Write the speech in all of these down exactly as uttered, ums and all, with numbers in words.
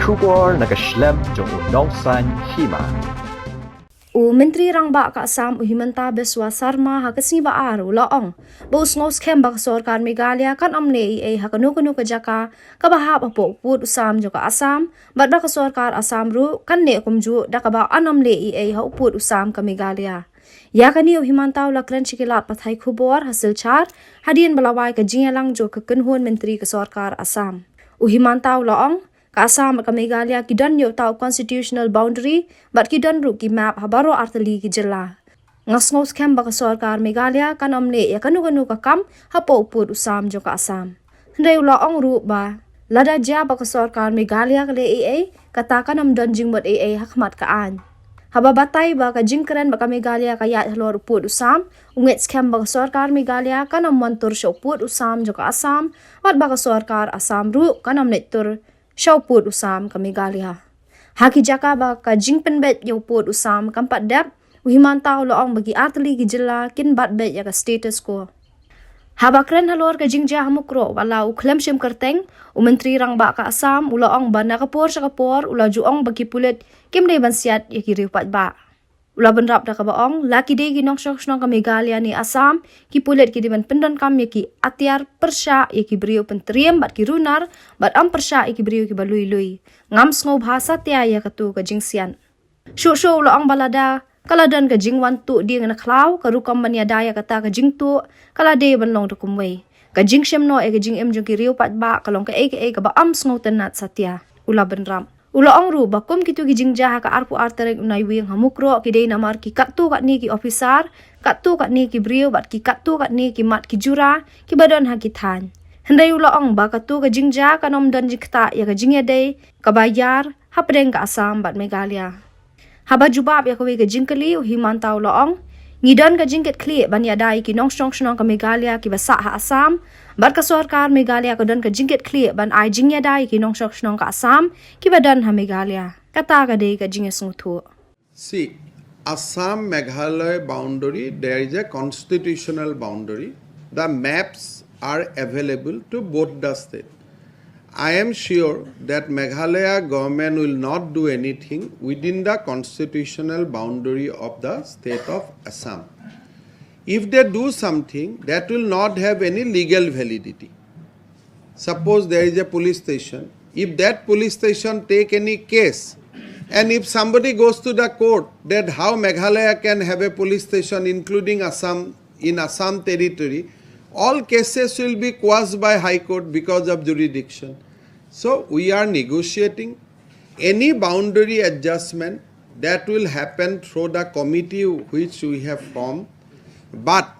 Khubor na ka shlem jong u nongsan hima. U Myntri Rangbah ka Assam u Himanta Biswa Sarma ha ka sngi ba ar u la ong ba u sngewskhem ba ka sorkar Meghalaya kan ym leh ei ei ha kano kano ka jaka kaba hap hapoh u pud u sam jong ka Assam, bad ba ka sorkar Assam ruh kan leh kumjuh da kaba kan ym leh ei ei ha u pud u sam ka Meghalaya. Ïa kane u Himanta u la kren sha ki lad pathai khubor ha Silchar hadien ba la wai ka jingïalang jong ka kynhun myntri ka sorkar Assam. U Himanta u la ong, ka Assam bad ka Meghalaya ki don ïa uta u constitutional boundary bad ki don ruh ki map ha baroh artylli ki jylla. Nga sngewskhem ba ka sorkar Meghalaya kan ym leh ïa kano kano ka kam hapoh u pud u sam jong ka Assam. Hynrei u la ong ruh ba lada jia ba ka sorkar Meghalaya ka leh ei ei, kata kan ym don jingmut ei ei ha khmat ka aiñ. Haba batai ba ka jingkren ba ka Meghalaya ka ïaid halor u pud u sam, u ngeit skhem ba ka sorkar Meghalaya kan ym wan tur sha u pud u sam jong ka Assam, bad ba ka sorkar Assam ruh kan ym leit tur sha u pud u sam ka Meghalaya. Ha ki jaka ba ka jingpynbeit ïa u pud u sam kam pat dep, u Himanta u la ong ba ki artylli ki jylla kin bat beit ïa ka status quo. Haba kren halor ka jingjia ha Mukroh wat la u khlem shim kyrteng, u Myntri Rangbah ka Assam u la ong ba na ka por sha ka por u la ju ong ba ki pulit kim dei ban siat ïa ki riew paidbah. U la bynrap da kaba ong, la ki dei ki nongshong shnong ka Meghalaya ne Assam, ki pulit ki dei ban pyndonkam ïa ki atiar pyrshah ïa ki briew pyntriem bad ki runar, bad ym pyrshah ïa ki briew kiba lui lui. Ngam sngewbha satia ïa katu ka jingsiat. Shuh shuh u la ong ba lada ka la don ka jingwan tuh dieng na khlaw, ka rukom ban ïada ïa kata ka jingtuh ka la dei ban long da kumwei. Ka jingshim noh ïa ka jingim jong ki riew paidbah ka long kaei kaei kaba ym sngewtynnat satia, u la bynrap. U la ong ruh ba kum kitu ki jingjia ha ka arphew ar tarik u Naiwieng ha Mukroh ki dei namar ki katto katne ki ophisar, katto katne ki briew bad ki katto katne ki mat ki jura kiba don ha ki thaiñ. Hynrei u la ong ba katu ka jingjia kan ym don jingktah ïa ka jingïadei kaba ïar hapdeng ka Assam bad Meghalaya. Haba jubab ïa kawei ka jingkylli, u Himanta u la ong, ngi don ka jingkitkhlieh ban ïada ïa ki nongshong shnong ka Meghalaya kiba sah ha Assam, bad ka sorkar Meghalaya ka don ka jingkitkhlieh ban ai jingïada ïa ki nongshong shnong ka Assam kiba don ha Meghalaya. Kata ka dei ka jingïasngewthuh. See, Assam Meghalaya boundary, there is a constitutional boundary. The maps are available to both the state. I am sure that Meghalaya government will not do anything within the constitutional boundary of the state of Assam. If they do something, that will not have any legal validity. Suppose there is a police station. If that police station take any case, and if somebody goes to the court that how Meghalaya can have a police station including Assam in Assam territory, all cases will be quashed by High Court because of jurisdiction. So we are negotiating any boundary adjustment that will happen through the committee which we have formed. But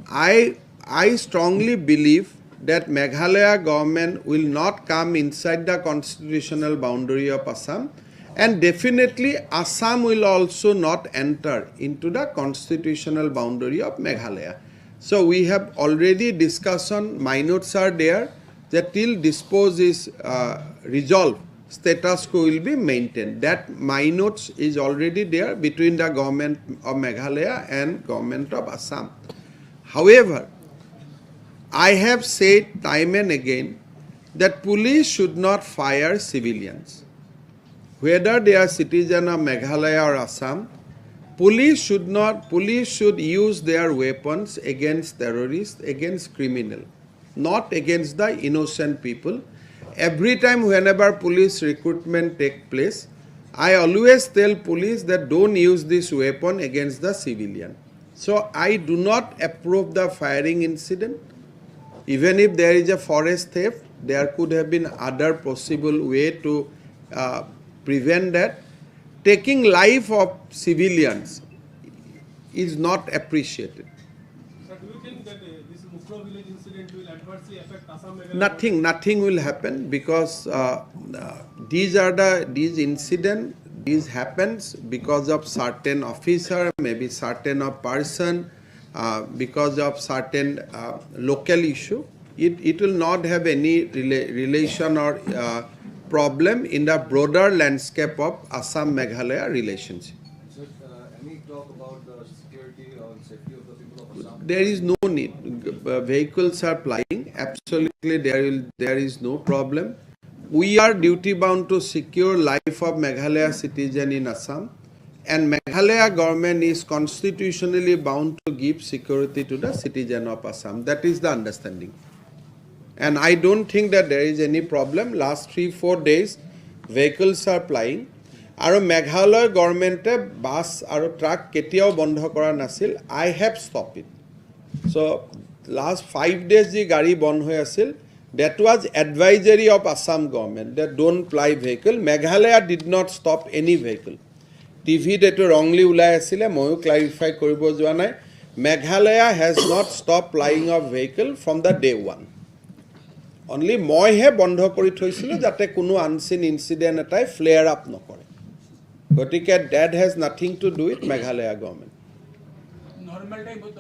I, I strongly believe that Meghalaya government will not come inside the constitutional boundary of Assam, and definitely Assam will also not enter into the constitutional boundary of Meghalaya. So we have already discussion, minutes are there, that till dispose is uh, resolved, status quo will be maintained. That minutes is already there between the government of Meghalaya and government of Assam. However, I have said time and again that police should not fire civilians. Whether they are citizen of Meghalaya or Assam, police should not, police should use their weapons against terrorists, against criminal, not against the innocent people. Every time whenever police recruitment take place, I always tell police that don't use this weapon against the civilian. So I do not approve the firing incident. Even if there is a forest theft, there could have been other possible way to uh, prevent that. Taking life of civilians is not appreciated. Sir, do you think that uh, this Mukroh village incident will adversely affect Assam Meghalaya? Nothing, nothing will happen because uh, uh, these are the these incident. This happens because of certain officer, maybe certain of person, uh, because of certain uh, local issue. It, it will not have any rela- relation or uh, problem in the broader landscape of Assam Meghalaya relationship. Sir, uh, any talk about the security or safety of the people of Assam? There is no need. Uh, vehicles are plying. Absolutely, there will there is no problem. We are duty bound to secure life of Meghalaya citizen in Assam, and Meghalaya government is constitutionally bound to give security to the citizen of Assam. That is the understanding. And I don't think that there is any problem. Last three, four days, vehicles are plying. আৰু মেঘালয় গভৰ্ণমেণ্টে বাছ আৰু ট্ৰাক কেতিয়াও বন্ধ কৰা নাছিল. I have stopped it. So, last five days যি গাড়ী বন্ধ হৈ আছিল, that was advisory of Assam government, that don't ply vehicle. Meghalaya did not stop any vehicle. টিভিত এইটো ৰংলি ওলাই আছিলে, ময়ো ক্লাৰিফাই কৰিব যোৱা নাই. Meghalaya has not stopped plying of vehicle from the day one. Only মইহে বন্ধ কৰি থৈছিলোঁ যাতে কোনো আনচিন ইনচিডেণ্ট এটাই ফ্লেয়াৰ আপ নকৰে। গতিকে that has nothing to do with Meghalaya government. নৰ্মেল টাইমত